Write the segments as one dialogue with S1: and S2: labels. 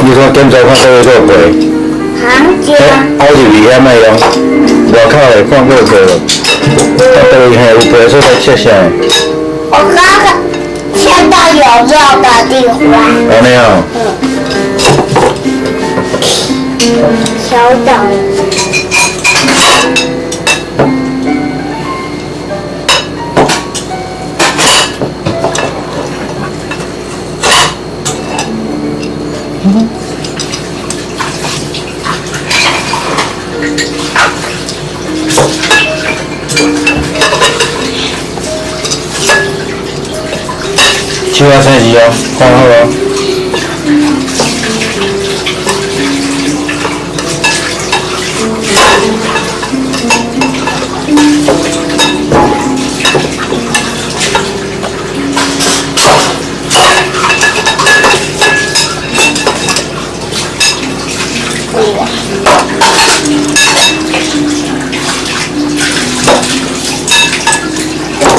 S1: 你说检查看倒位阁有皮？
S2: 行家。
S1: 凹入去遐莫用，外口的看阁有皮无？看倒位嘿有皮的所在切啥？
S2: 我刚刚切到有肉的地方。
S1: 按呢哦。
S2: 嗯。稍等。
S1: 手仔细致哦，看好哦。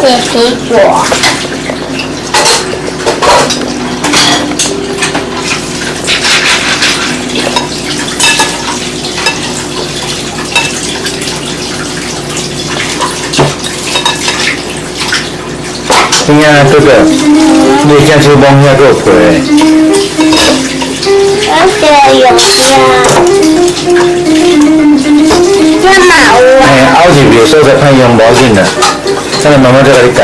S2: 这是苹果。
S1: 边仔哥哥，你的剑手摸遐阁有皮？
S2: 而且有呀，这嘛有啊。
S1: 嘿，凹入去的所在歹用，无要紧啦。等下妈妈再共你教。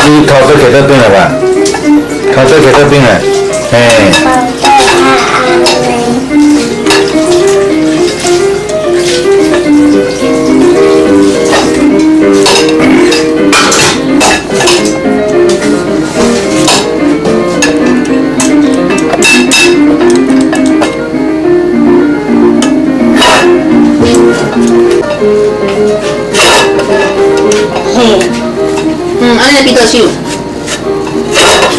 S1: 你头壳摕倒转来吧，头壳摕倒转来，嘿。
S3: 嗯，啊，你咧比倒手？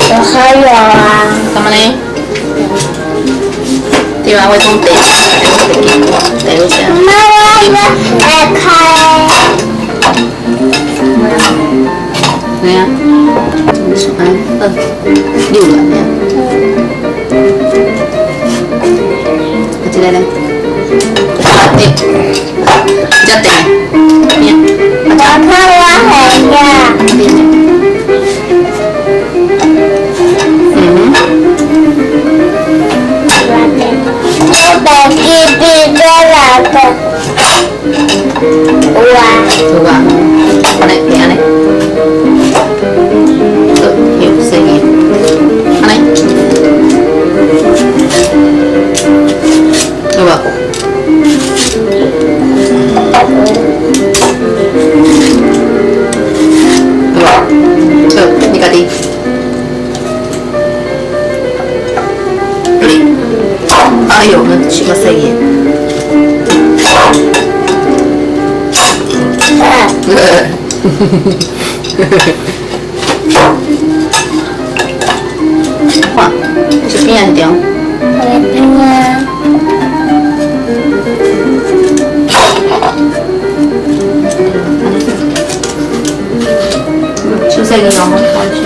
S2: 我还有啊。
S3: 干嘛呢？对啊，我讲地，地好食。
S2: 妈妈，我要开。
S3: 对啊，你说安，六个对啊。啊，这个呢？啊，对，这甜。
S2: 我看我还要。
S3: 嗯。
S2: 我把弟弟的老公。有啊。
S3: 有啊，按呢，按呢。好，有声音。按呢。有无？有无？好，你家己。哎呦，那什么声音？看，是边还是中？
S2: 边啊。
S3: 手细个哦，看手。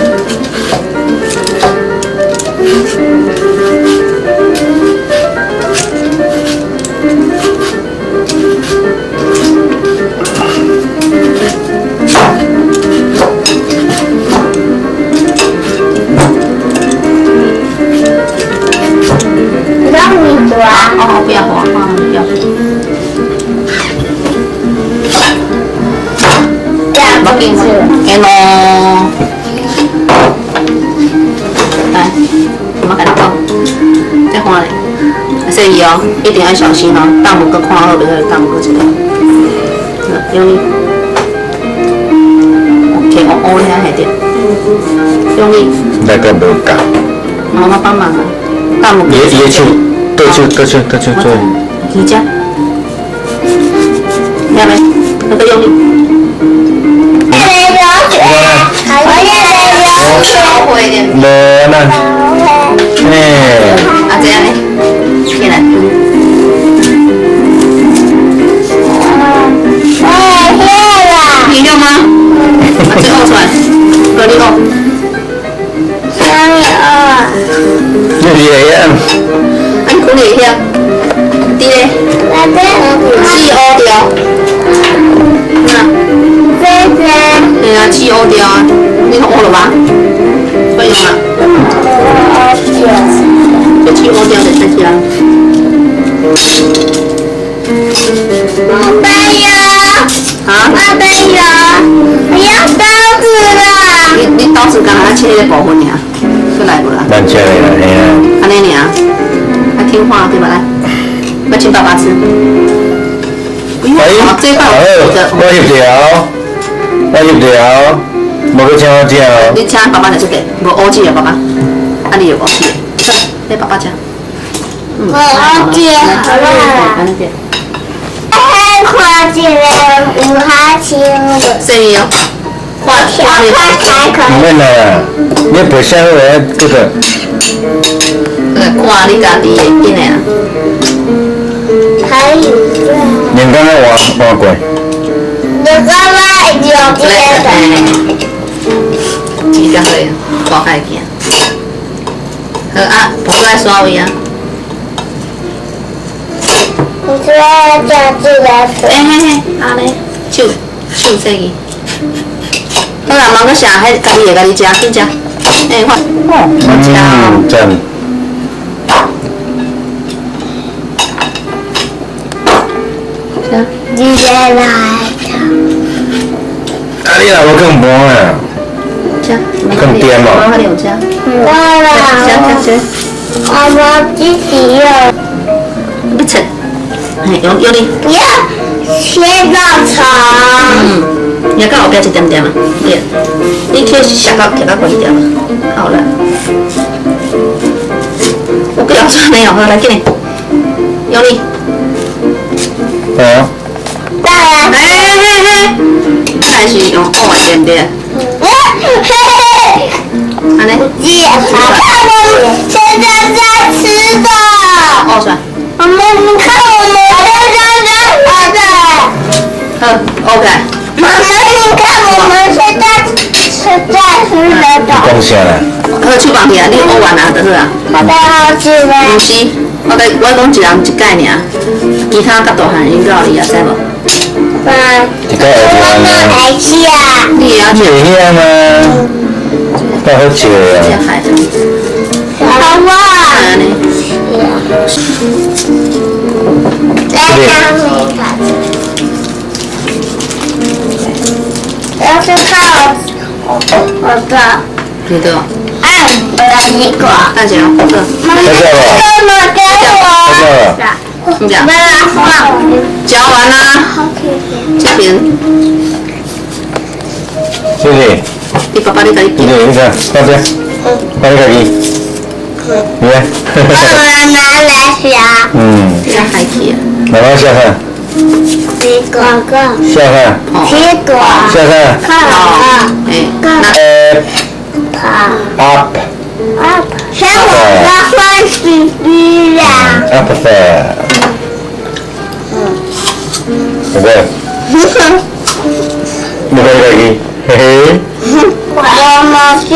S2: 让你抓。
S3: 哦，不要滑，不要。无紧，给咯。来，妈妈共你讲，这看咧，细腻哦，一定要小心哦，大拇哥看好，袂使大拇哥一个。用力，摕乌乌遐下着，用力。
S1: 那个无够。
S3: 妈妈帮忙啊，大拇哥。
S1: 伊的手，倒手，倒手，倒手做。
S3: 起只，听没？那个用力。
S1: 无啦，嘿。
S3: 啊，这样呢？起来。你了吗？啊，这挖出来，来你挖。
S2: 啥物乌啊？
S1: 你是會曉？
S3: 啊，你可能會曉。伫咧，
S2: 那這
S3: 鼠烏掉。啊，
S2: 這這。
S3: 嘿啊，鼠烏掉啊，你講烏了吧？可以嗎？這鼠烏掉就使食。
S2: 我沒有。
S3: 啊？
S2: 我沒有，我要刀子了。
S3: 你刀子敢若切彼個部分爾，閣來無啦？
S1: 難食的啦，嘿啊。
S3: 按呢爾，愛聽話對吧？來，來請爸爸吃。
S1: 哎，
S3: 這擺
S1: 好，我翕著，我翕著，無閣請我食哦。
S3: 你請爸爸來這個，無烏子啊，爸爸。啊，你有烏子的，來爸爸食。
S2: 我烏子好啦。看一个有哈青的。
S3: 啥物哦？看看你。
S1: 毋免啦，你白寫好個，這個。
S3: 這個看你家己的緊的啊。
S2: 還有這。
S1: 兩工愛換換過。
S2: 你幹嘛用這個？
S3: 一條好，大概見。好啊，婆婆愛刷位啊。
S2: 你說要加這個水。
S3: 欸嘿嘿，按呢，手手洗去。好啦，茫閣寫，彼家己的家己食，緊食。欸，看，哦，好食哦。
S1: 嗯，讚。
S3: 食。
S2: 你來來。
S1: 啊，你若無囥盤啊？
S3: 食。
S1: 囥點哦。
S3: 媽你有食。
S2: 我啦。
S3: 食食食。
S2: 我無自己用。
S3: 你切。嘿，用用力。
S2: 不要切到長。
S3: 嗯，你到後壁一點點啊，對。你去削到削到懸一點啊，好了。我不要算了，好來緊，用力。
S1: 啊。
S2: 再來。
S3: 嘿嘿嘿，還是用烏的對不對？
S2: 嘿嘿。
S3: 按呢。
S2: 看我們現在在吃的。
S3: 烏出來。
S2: 媽媽，你看我們現在在吃的。
S3: 好，OK。
S2: 媽媽，你看我們現在吃在吃的。
S1: 講啥啦？
S3: 好，手放起來，你烏完啊，就好啊。
S2: 好吃嗎？
S3: 毋是，我講一人一擺爾，其他較大漢𪜶教你啊，知無？
S1: 一擺會
S2: 媽媽愛吃啊。
S3: 你會曉
S1: 你會曉嗎？太好笑啊！
S2: 好啊。
S3: 按呢。
S2: 再上面看。要是看我的。
S3: 你的。
S2: 按我的一個。
S3: 大姐，
S2: 媽媽，媽媽給我。
S3: 你講。
S2: 媽媽，
S3: 嚼完啦。這邊。
S1: 這裡。
S3: 你爸爸你家己。
S1: 你你看，放這，放你家己。你看。
S2: 媽媽來削。
S1: 嗯。
S3: 這個海起。
S1: 媽媽下看。
S2: 蘋果。
S1: 下看。
S2: 蘋果。
S1: 下看。
S2: 好。
S3: 哎。
S1: Up。
S2: Up。像我的歡喜魚啊。
S1: Up 的。對不對？你可以可以，嘿嘿。
S2: 我們先。